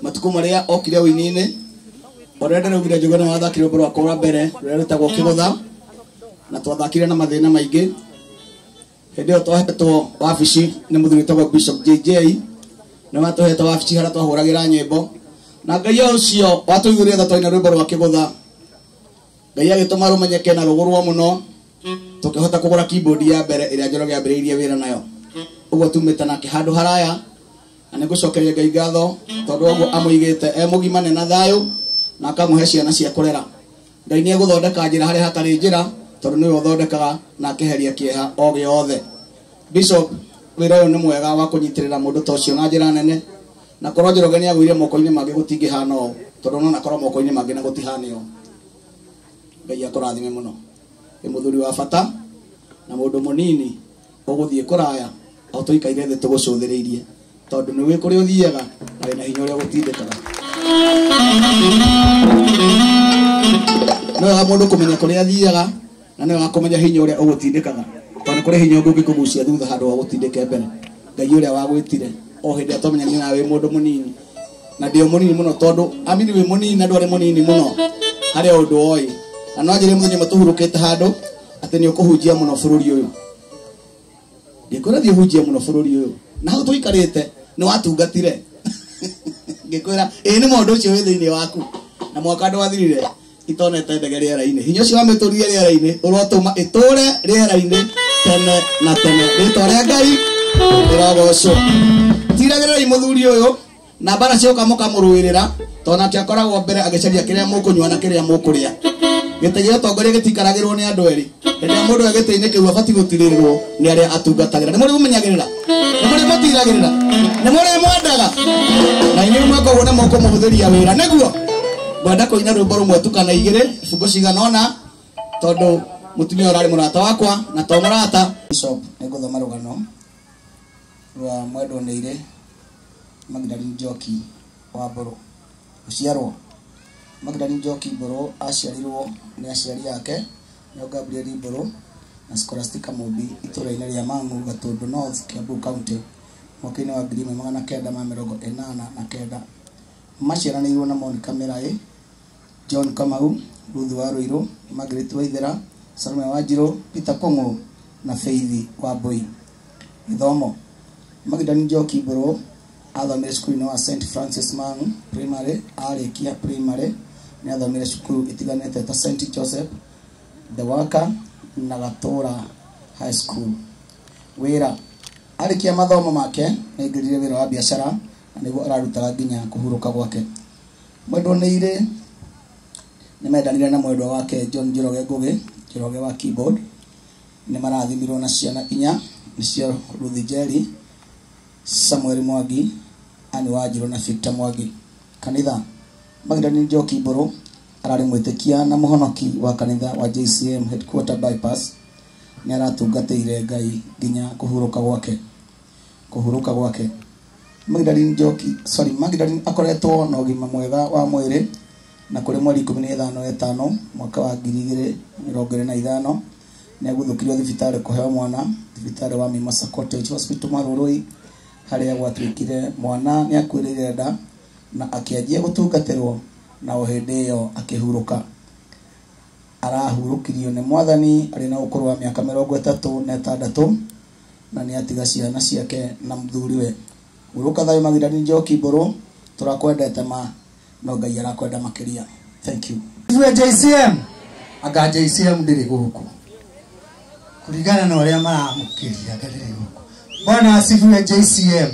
Matukũ marĩa okire ũini-inĩ ũrĩa ndĩraugire Njũgũna nĩ wathakire rwĩmbo rwakwa rwa mbere rũrĩa rwĩtagwo Kĩgũtha na twathakire na mathĩna maingĩ. Hĩndĩ ĩyo twahetwo wabici nĩ mũthuri wĩtagwo Bishop JJ, nĩ watũhete wabici harĩa twahũragĩra nyĩmbo, na Ngai ũcio watũiguire tha twaina rwĩmbo rwa Kĩgũtha, Ngai agĩtũma rũmenyeke na rũgũrwo mũno, tũkĩhota kũgũra keyboard ya mbere ĩrĩa Njoroge ambĩrĩirie wĩra nayo. Ũguo tumĩte nake handũ haraya, na nĩngũcokeria Ngai ngatho tondũ ũguo amũigĩte e mũgima na thayũ na akamũhe ciana cia kũrera. Ngai nĩ egũthondeka njĩra harĩa hatarĩ njĩra, tondũ nĩwe ũthondekaga na akeheria kĩeha o gĩothe. Bishop, wĩra ũyũ nĩ mwega wa kũnyitĩrĩra mũndũ ta ũcio na njĩra nene, na korwo Njoroge nĩ agũire moko-inĩ mangĩ gũtingĩhana ũũ, tondũ no nakorwo moko-inĩ mangĩ na gũtihane ũũ. Ngai akũrathime mũno. Nĩ mũthuri wa bata na mũndũ mũnini ũgũthiĩ kũraya o tũikaire thĩ tũgũcũthĩrĩirie, tondũ nĩ wĩ kũrĩa ũthiaga na wĩna hinya ũrĩa ũgũtindĩkaga. Nĩ wega mũndũ kũmenya kũrĩa athiaga na nĩ wega kũmenya hinya ũrĩa ũgũtindĩkaga, tondũ nĩ kũrĩ hinya ũngĩ ũngĩkũgucia thutha handũ wa gũtindĩke mbere. Ngai ũrĩa wagwĩtire o hĩndĩ ĩrĩa twamenyanire nawe wĩ mũndũ mũnini, na ndĩ o mũnini mũno tondũ amini wĩ mũnini na ndwarĩ mũnini mũno harĩ o ũndũ oĩ. Na no njĩre mũthenya ũmwe tũhurũkĩte handũ atĩ nĩ ũkũhunjia mũno bũrũri ũyũ. Ngĩkwĩra thiĩ ũhunjie mũno bũrũri ũyũ, na hau tũikarĩte nĩ watungatire. Ngĩkwĩra ĩĩ nĩ mũndũ ũcio wĩ thĩinĩ waku, na mwaka ndwathirire itonete ndege rĩera-inĩ. Hinya ũcio wamĩtũrire rĩera-inĩ ũrotũma ĩtũre rĩera-inĩ tene na tene. Rĩtwa rĩa Ngai rĩrogocwo. Tiragĩrĩrai mũthuri ũyũ na mbara cioka mũkamũrũĩrĩra, tondũ nake akoragwo mbere agĩcaria kĩrĩa mũkũnyua na kĩrĩa mũkũrĩa. Gĩtĩ gĩa ũtongoria gĩtikaragĩrwo nĩ andũ erĩ. Hĩndĩ ĩrĩa mũndũ e gĩtĩ-inĩ kĩu abatiĩ gũtirĩrĩrwo nĩ arĩa atungatagĩra. Nĩ mũrĩ mũmenyagĩrĩra, nĩ mũrĩ mũtiragĩrĩra, nĩ mũrĩ mwendaga, na inyuĩ mweka ũguo nĩ mũkũmũhũthĩria wĩra. Nĩguo ngwenda kũina rwĩmbo rũmwe tu kana igĩrĩ, ibungo cigana ũna, tondũ mũtumia ũrarĩ mũrata wakwa na to mũrata. Bishop, nĩngũthoma rũgano rwa mwendwo nĩ irĩ Magdalene Njoki wa Mbũrũ. Gũciarwo Magdalene Njoki Mbũrũ aciarirwo nĩ aciari ake nĩo Gabriel Mbũrũ na Scholastica Mũmbi itũũra-inĩ rĩa Mang'u, Gatũndũ North, Kiambu County, mwaka-inĩ wa 1989. Maciaranĩirwo na Monica Mĩraĩ, John Kamau, Ruth wa Rũirũ, Margaret Waithera, Salome Wanjirũ, Peter Kũng'ũ na Faith Wambui. Gĩthomo Magdalene Njoki Mbũrũ athomire cukuru-inĩ wa St Francis Mang'u Primary. Arĩkia primary nĩ athomire cukuru itiganĩte ta St Joseph the Worker na Gatũra High School. Wĩra arĩkia mathomo make nĩ aingĩrire wĩra wa biacara na nĩguo ararutaga nginya kũhurũka gwake. Mwendwo nĩ irĩ nĩ mendanire na mwendwa wake John Njoroge Ngũgĩ, Njoroge wa keyboard. Nĩ marathimirwo na ciana inya, nĩcio Ruth Njeri, Samuel Mwangi, Anne Wanjirũ na Victor Mwangi. Kanitha Magdalene Njoki Mbũrũ ararĩ mwĩtĩkia na mũhonoki wa kanitha wa JCM Headquarter Bypass. Nĩ aratungatĩire Ngai nginya kũhurũka gwake. Kũhurũka gwake Magdalene Njoki, sorry, Magdalene akoretwo na ũgima mwega wa mwĩrĩ, na kũrĩ mweri 15 mwaka wa 2025 nĩ aguthũkirio thibitarĩ kũheo mwana thibitarĩ wa Mimosa Cottage Hospital Marurui, harĩa gwatuĩkire mwana nĩ akuĩrĩire nda na akĩanjia gũtungatĩrwo, na o hĩndĩ ĩyo akĩhurũka. Arahurũkirio nĩ Mwathani arĩ na ũkũrũ wa mĩaka 36, na nĩ atiga ciana ciake na mũthuriwe. Hurũka thayũ Magdalene Njoki Mbũrũ, tũrakwendete ma no Ngai arakwenda makĩria. Thank you. Ithuĩ JCM, anga JCM ndĩrĩ gũkũ kũringana na ũrĩa maramũkĩria, anga ndĩrĩ gũkũ. Bwana asifiwe JCM.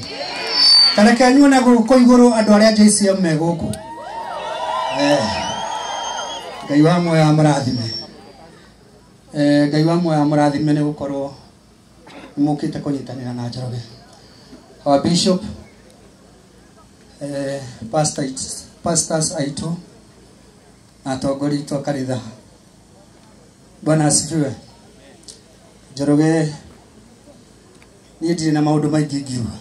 Tareke nyone gũkũ igũrũ andũ arĩa JCM me gũkũ. Ngai wa muoyo amũrathime. Ngai wa muoyo amũrathime nĩ gũkorwo nĩmũkĩte kũnyitanĩra na Njoroge. Our bishop, pastors aitũ na atongoria aitũ a kanitha. Bwana asifiwe. Njoroge, niĩ ndirĩ na maũndũ maingĩ ingiuga.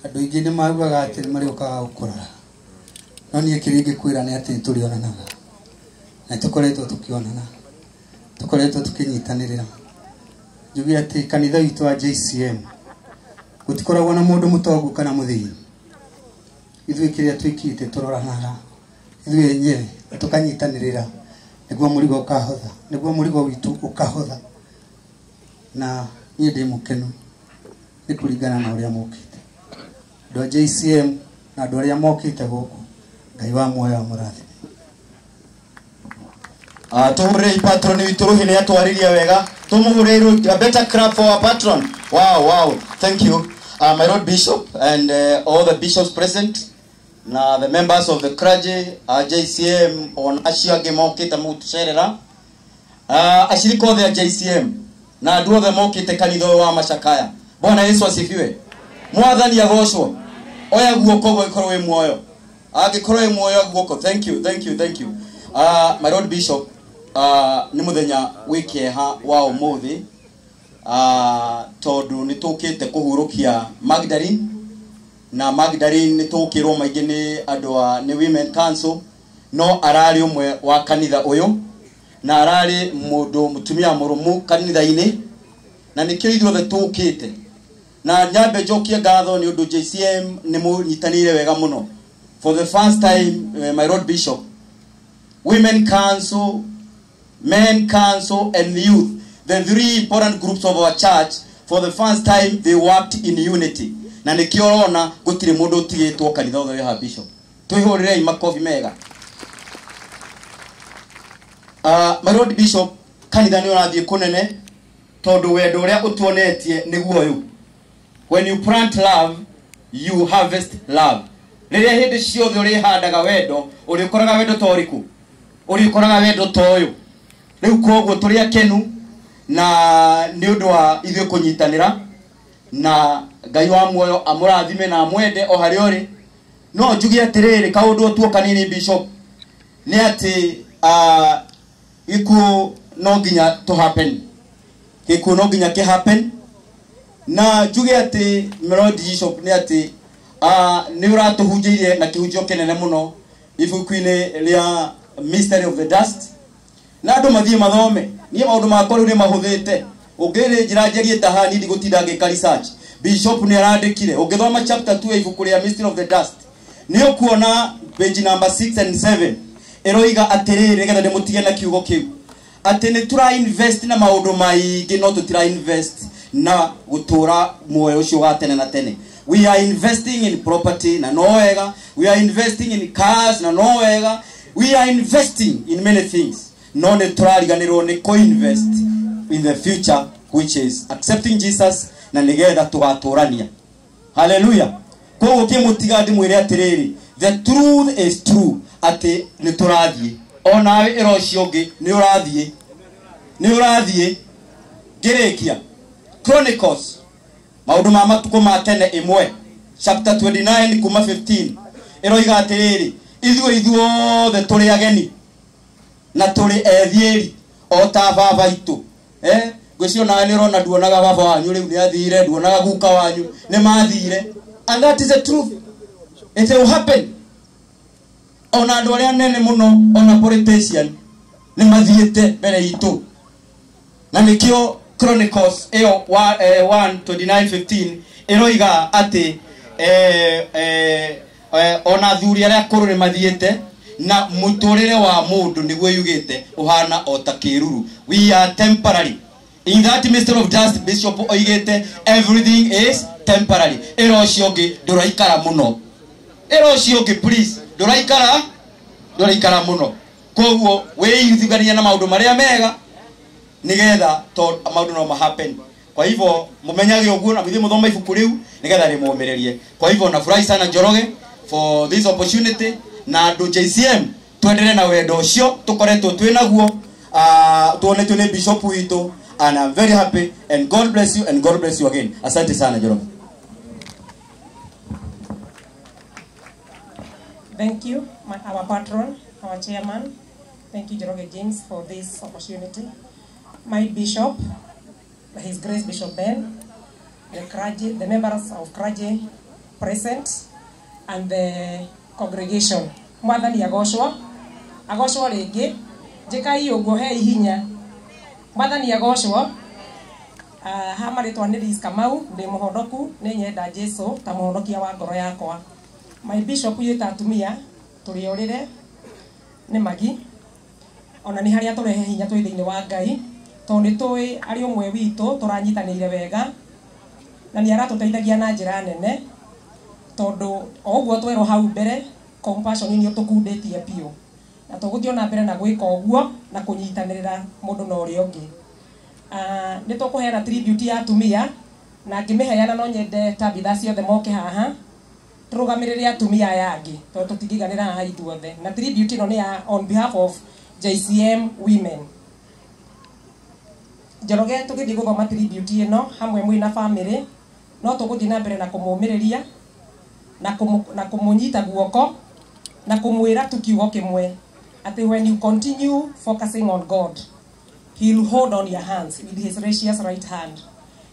Andũ aingĩ nĩ maugaga atĩ nĩ marĩũkaga gũkũrora, no niĩ kĩrĩa ingĩkwĩra nĩ atĩ nĩtũrĩonanaga, na tũkoretwo tũkĩonana, tũkoretwo tũkĩnyitanĩrĩra. Njuge atĩ kanitha witũ wa JCM gũtikoragwo na mũndũ mũtongu kana mũthĩni. Ithuĩ kĩrĩa twĩkĩte tũroranaga ithuĩ enyewe na tũkanyitanĩrĩra nĩguo mũrigo ũkahotha, nĩguo mũrigo witũ ũkahotha. Na niĩ ndĩ mũkenu nĩ kũringana na ũrĩa mokĩte. Andũ a JCM na andũ arĩa mokĩte gũkũ, Ngai wa muoyo amũrathime. Tuhurei patron witũ rũhĩ nĩ atwarĩria wega. Tumuhurei a better clap for our patron. Wow, wow. Thank you. My Lord Bishop and all the bishops present, na the members of the clergy, JCM ona acio angĩ mokĩte mũtũcerera, acirika othe a JCM na andũ othe mokĩte kanitha ũyũ wa Macakaya. Bwana Yesu asifiwe. Mwathani agocwo. Oya guoko gũgĩkorwo wĩ muoyo. Angĩkorwo wĩ muoyo guoko. Thank you, thank you, thank you. My Lord Bishop, nĩ mũthenya wĩ kĩeha wa ũmũthĩ, tondũ nĩ tũkĩte kũhurũkia Magdalene, na Magdalene nĩ tũkĩrwo maingĩ nĩ andũ a nĩ Women Council, no ararĩ ũmwe wa kanitha ũyũ na ararĩ mũndũ mũtumia mũrũmu kanitha-inĩ, na nĩkĩo ithuothe tũkĩte. Na nyambe njokie ngatho nĩ ũndũ JCM nĩ mũnyitanĩire wega mũno. For the first time, my Lord Bishop, Women Council, Men Council and Youth, the three important groups of our church, for the first time they worked in unity. Na nĩkĩo ũrona gũtirĩ mũndũ ũtigĩtwo kanitha ũyũ wĩ haha Bishop. Twĩhũrĩrei makobi mega. My Lord Bishop, kanitha nĩ ũrathiĩ kũnene tondũ wendo ũrĩa ũtuonetie nĩguo ũyũ. When you plant love, you harvest love. Rĩrĩa hĩndĩ ciothe ũrĩhandaga wendo, ũrĩkoraga wendo ta ũrĩkũ? Ũrĩkoraga wendo ta ũyũ. Rĩu koguo tũrĩ akenu na nĩ ũndũ wa ithuĩ kũnyitanĩra, na Ngai wa muoyo amũrathime na amwende o harĩa ũrĩ. No njuge atĩrĩrĩ, kaũndũ otuo kanini Bishop, nĩ atĩ gĩkuũ no nginya tũ happen. Gĩkuũ no nginya kĩ happen. Na njuge atĩ my Lord Bishop nĩ atĩ nĩ ũratũhunjĩirie na kĩhunjio kĩnene mũno ibuku-inĩ rĩa Mystery of the Dust, na andũ mathiĩ mathome. Niĩ maũndũ makwa rĩu nĩ mahũthĩte. Ũngĩrĩ njĩra njarie ta haha, niĩ ndigũtinda ngĩka research. Bishop nĩ arandĩkire. Ũngĩthoma chapter 2 ya ibuku rĩa Mystery of the Dust, nĩ ũkuona page number 6 and 7 ĩroiga atĩrĩrĩ, nĩgetha ndĩmũtige na kiugo kĩu, atĩ nĩ tũra invest na maũndũ maingĩ, no tũtira invest na gũtũra muoyo ũcio wa tene na tene. We are investing in property na no wega, we are investing in cars na no wega, we are investing in many things, no nĩ tũrariganĩrwo nĩ co-invest in the future, which is accepting Jesus, na nĩgetha tũgatũrania. Hallelujah. Koguo kĩmũtiga ndĩmwĩre atĩrĩrĩ, the truth is true, atĩ nĩ tũrathiĩ. Onawe ĩra ũcio ũngĩ nĩ ũrathiĩ, nĩ ũrathiĩ. Ngĩrĩkia Chronicles, maũndũ ma matukũ ma tene ĩmwe, chapter 29 kuma 15, ĩroiga atĩrĩrĩ, ithuĩ ithuothe tũrĩ ageni na tũrĩ ethiĩri o ta baba itũ. Ngwĩciria onawe nĩ ũrona nduonaga baba wanyu rĩu nĩ athire, nduonaga guka wanyu nĩ mathire. And that is the truth. It will happen. Ona andũ arĩa anene mũno, ona politician nĩ mathiĩte mbere itũ. Na nĩkĩo Chronicles ĩyo 1:29-15 ĩroiga atĩ ona athuri arĩa akũrũ nĩ mathiĩte, na mũtũrĩre wa mũndũ nĩguo yugĩte ũhana o ta kĩruru. We are temporary. In that mystery of dust, Bishop oigĩte everything is temporary. Ĩra ũcio ũngĩ ndũraikara mũno. Ĩra ũcio ũngĩ please, ndũraikara, ndũraikara mũno. Koguo wĩithugania na maũndũ marĩa mega nĩgetha to maũndũ no ma happen. Kwa hivyo mumenyage ũguo na mũthiĩ mũthome ibuku rĩu nĩgetha rĩmũmĩrĩrie. Kwa hivyo nafurahi sana Njoroge for this opportunity, na andũ JCM twendelee na wendo ũcio tũkoretwo twĩ naguo, tuonetio nĩ bishop witũ, and I'm very happy, and God bless you, and God bless you again. Asante sana Njoroge. Thank you, our patron, our chairman. Thank you, Njoroge James, for this opportunity. My bishop, His Grace Bishop Ben, the clergy, the members of clergy present, and the congregation. Mwathani agocwo, agocwo rĩngĩ, njĩkai ũguo he ihinya. Mwathani agocwo. Ha marĩtwa nĩ Liz Kamau, ndĩ mũhonoku, nĩ nyenda Jesu ta mũhonokia wa ngoro yakwa. My bishop yita atumia turiorire ni magi ona ni haria turehe hinya twi thiini wa Ngai tondu ni tui ari umwe witu turanyitanire wega na ni aratuteithagia na njira nene tondu o uguo twerwo hau mbere compassion ni utukunditie piu na tuguthio na mbere na gwika uguo na kunyitanirira mundu na uria ungi. Ni tukuheana tribute ya atumia na ngimiheana no nyende Tabitha ciothe moke haha turugamirire atumia aya angi tondu tutingiganira haha ithuothe na tribute ino ni ya on behalf of JCM women. Njoroge tugithie guthoma tribute ino hamwe mwina family no tuguthie na mbere na kumumiriria na kumunyita guoko na kumwira tu kiugo kimwe ati when you continue focusing on God, he will hold on your hands with his gracious right hand.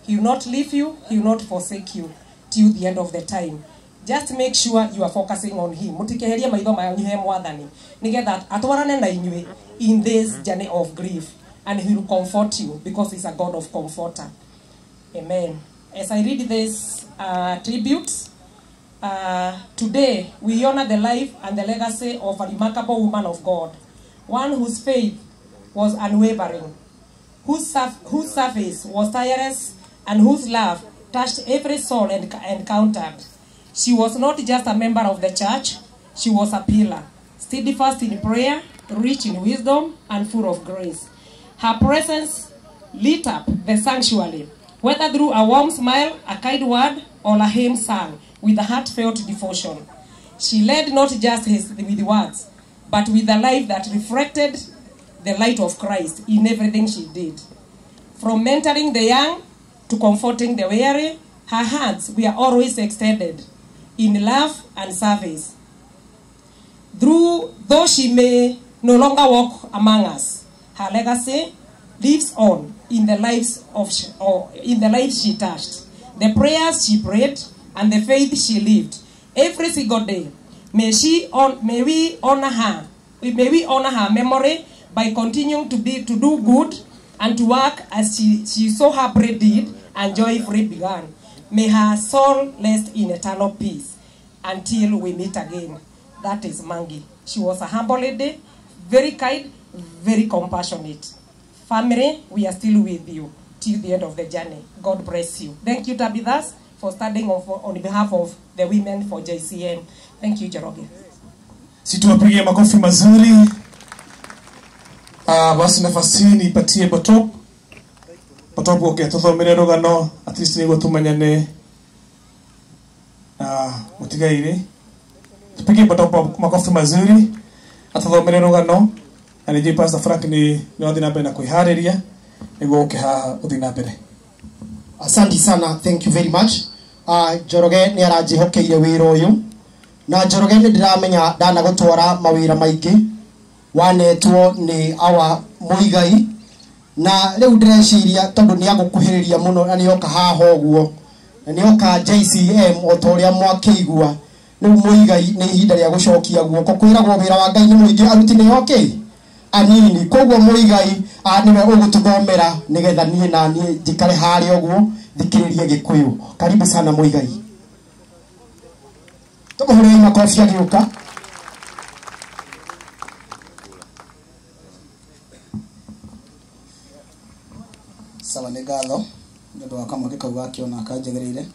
He will not leave you, he will not forsake you till the end of the time. Just make sure you are focusing on him. Mutikeherie maitho manyu he mwathani nigetha atwarane na inyue in this journey of grief, and he will comfort you because he's a God of comforter. Amen. As I read this tribute, today we honor the life and the legacy of a remarkable woman of God, one whose faith was unwavering, whose service was tireless, and whose love touched every soul encountered. She was not just a member of the church, she was a pillar, steadfast in prayer, rich in wisdom, and full of grace. Her presence lit up the sanctuary, whether through a warm smile, a kind word, or a hymn sung with a heartfelt devotion. She led not just with words, but with a life that reflected the light of Christ in everything she did. From mentoring the young to comforting the weary, her hands were always extended in love and service. Though she may no longer walk among us, her legacy lives on in the lives in the lives she touched, the prayers she prayed, and the faith she lived every single day. May we honor her. May we honor her memory by continuing to do good and to work as she so happily did and joyfully began. May her soul rest in eternal peace until we meet again. That is Mangi. She was a humble lady, very kind, very compassionate. Family, we are still with you till the end of the journey. God bless you. Thank you, Tabithas, for standing on behalf of the women for JCM. Thank you, Njoroge. Situwapigie makofi mazuri. Basi nafasi nipatie Botop. Botop oke tuthomere rugano at least niguo tumenyane mutigaire. Tupigie Botop makofi mazuri atuthomere rugano na ningĩ Pastor Frank ni wathi na mbere na kwĩharĩria nĩguo ũke haha ũthiĩ na mbere. Asante sana, thank you very much. Njoroge nĩ aranjĩhokeire wĩra ũyũ na Njoroge nĩ ndĩramenya ndanagũtwara mawĩra maingĩ wanetwo nĩ awa Muigai na rĩu ndĩreciria tondũ nĩ agũkuhĩrĩria mũno na nĩoka haha ũguo na nĩoka JCM o ta ũrĩa mwakĩigua rĩu Muigai nĩ ihinda rĩa gũcokia guoko kwĩragwo wĩra wa Ngai nĩ mũingĩ aruti nĩ oke anini koguo Muigai nĩwe ũgũtũthomera nĩgetha niĩ na niĩ njikare harĩa ũguo thikĩrĩrie Gĩkũyũ. Karibu sana Muigai. Tũmũhũrĩrei makobi agĩũka. Sawa nĩ ngatho nĩ ũndũ wa kamweke kau gakĩona kanjagĩrĩire.